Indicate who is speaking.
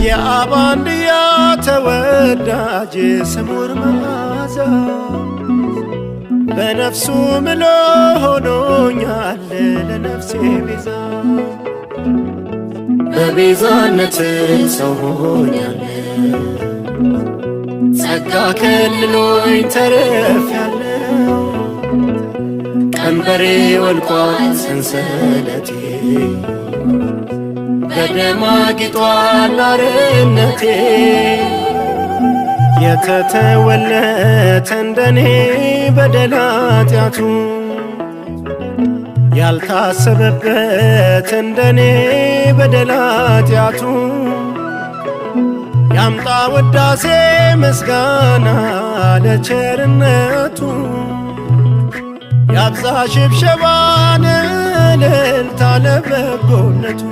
Speaker 1: የአብ አንድያ ተወዳጅ ስሙር መዓዛ በነፍሱ ምሎ ሆኖኛል ለነፍሴ ቤዛ። በቤዛነት ሰው ሆኛለሁ፣ ጸጋ ከልሎኝ ተርፌያለሁ። ቀንበሬ ወልቋል ሰንሰለቴ፣ በደም አጊጧል አርነቴ። የተተወለት እንደኔ በደል ኃጢአቱ ያልታሰበበት እንደኔ በደል ኃጢአቱ ያምጣ ውዳሴ ምስጋና ለቸርነቱ፣ ያብዛ ሽብሸባን እልልታ ለበጎነቱ።